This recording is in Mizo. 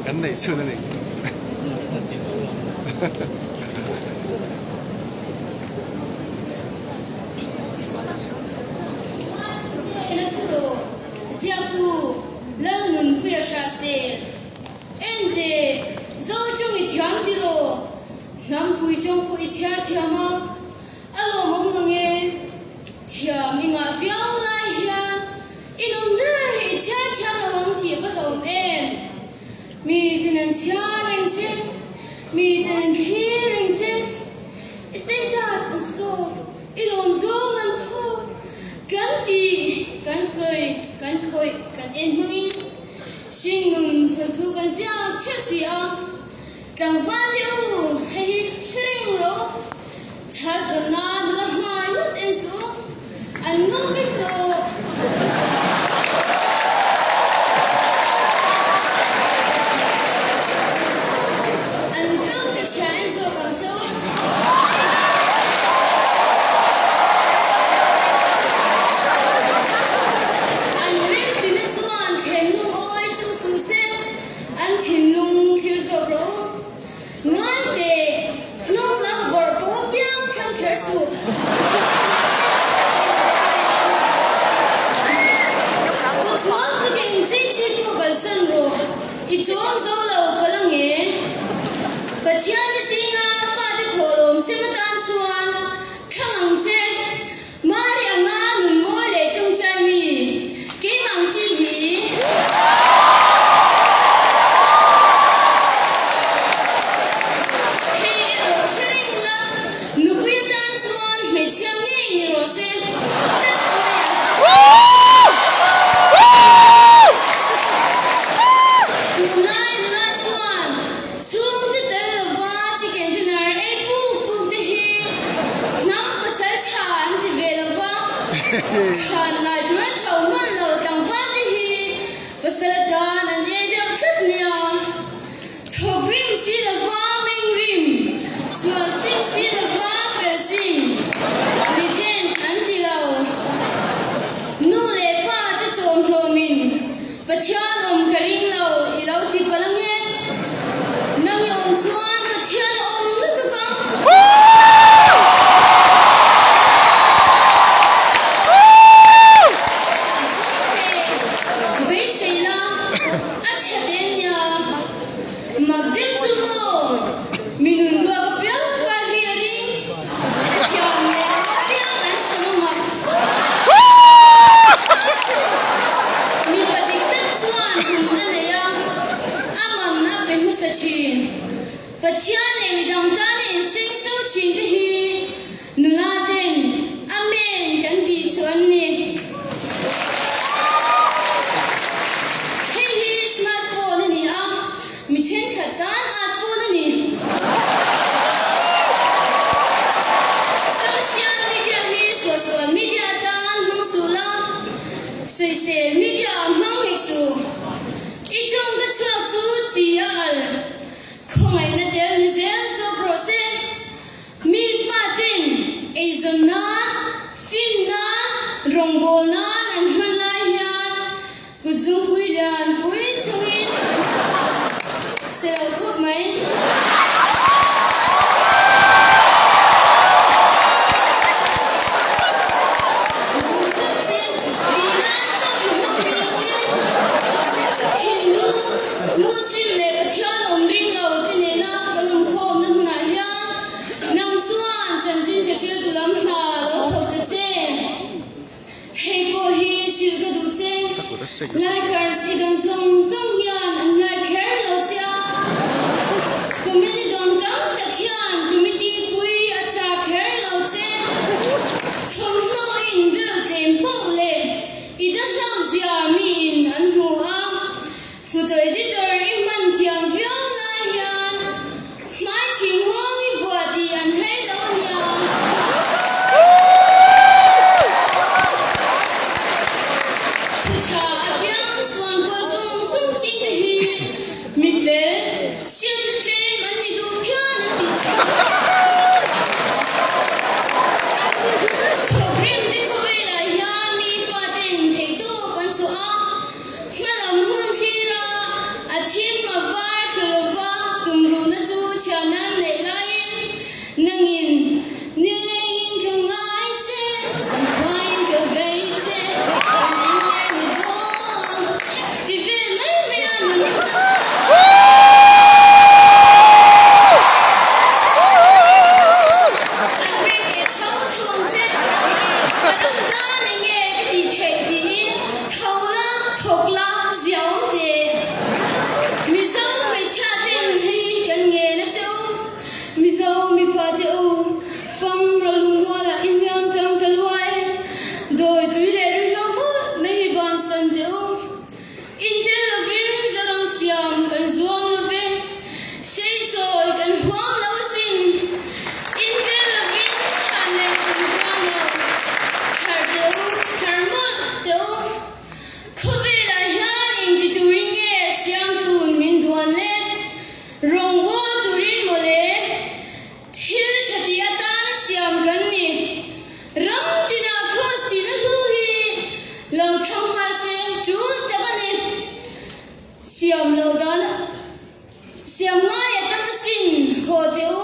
Kan neih chhun a ni. Ena thu rawh, ziaktu Lalnunpuia Hrahsel, Ente, Zo tawng i thiam tiraw? Hnampui tawng pawh i chhiar thiam a, a lawmawm mang e. Thiam i ngah viau lai hian i nun ber hi i chhiar thiam lo ang tih va hlawm em? Mi ten an chhiar reng che, mi ten an thlir reng che, i status an stalk, i lawm zawng an phawk, kan tih, kan sawi, kan khawih, kan en hmangin hringnun thawnthu kan ziak theuh si a. Tlangval te u, hei hi hre reng rawh u. Chha zawnna nula hmai ngawt en suh u, an ngo vek tawh. An zo ka chhia en zawk ang che u. An rimtuna chuan thlemlung awi chu suh se. An thinlung thlir zawk rawh u. Ngai teh, hnung lam vawrh pawh piang thlang kher suh. U chuang taka inchei chi pawh kalsan rawh, i chuang zo lo palh ang e. Pathian te zinga fate thawhlawm sem atan chuan thlang ang che. Mari anga nun mawi leh tawngtai mi keimah ang chi hi. Hei erawh hre reng la, nupui atan chuan hmeichhia ngei ni rawh se tlat mai a. Tunlai nula chuan Chhungte tel lova chicken dinner ei puk puk te hi hnam pasal tha an ti ve lova, thlan lai tur a tho hman lo tlangval te hi pasal atan an ei deuh tlat nia. Thawk rim si lova meng rim, sual sim si lova fel sim, legend an ti lo. Nu leh pa te chawmhlawmin Pathian awm ka ring lo, i lo ti palh ange. Nang i awm chuan Pathian a awm lutuk ang. Zawngte, beisei la, a tha te nia. Mak deuh chu maw? Mi nun ruak apiang kual hi a ring. Thiam leh lo apiang an sam a mak. Mipa dik tak chuan kum a nei a, a man a pe hmasa thin. Pathian leh midang tana inseng so thin te hi nula ten Amen kan tih chu an ni. Hei hi smart phone a ni a, mi thenkhat tan art phone a ni. Social media hi suahsual media atan hmang suh la, sawisel media ah hmang hek suh. I tawng ka chhuak chu chi a al, khawngaihna tel ni zel zawk rawh se. Mi faten eizawn nan, fin nan, rawngbâwl nan an hman lai hian kut zungpui lian pui chungin se lo khawp mai. Duh tak che tih nan chauh i hmang ring ang e. Hindu, Muslim leh Pathian awm ring lo te nena kan awmkhawmna hmunah hian Nang chuan chanchin tha hriltu lam hna lo thawk ta che. Hei pawh hi hrilh ka duh che. Likers i dan zawng zawng hian an hlai kher lo che a. Committee dawn tam tak hian committee pui a chak kher lo che. Thawmhnaw in bel tlem poh leh i dahlau zia miin an hmu a. Photo editor i hman thiam viau lai hian Hmai thing hawng i vuah tih an hrei lo a nia. Thuchha a piang sual. Haw teh u.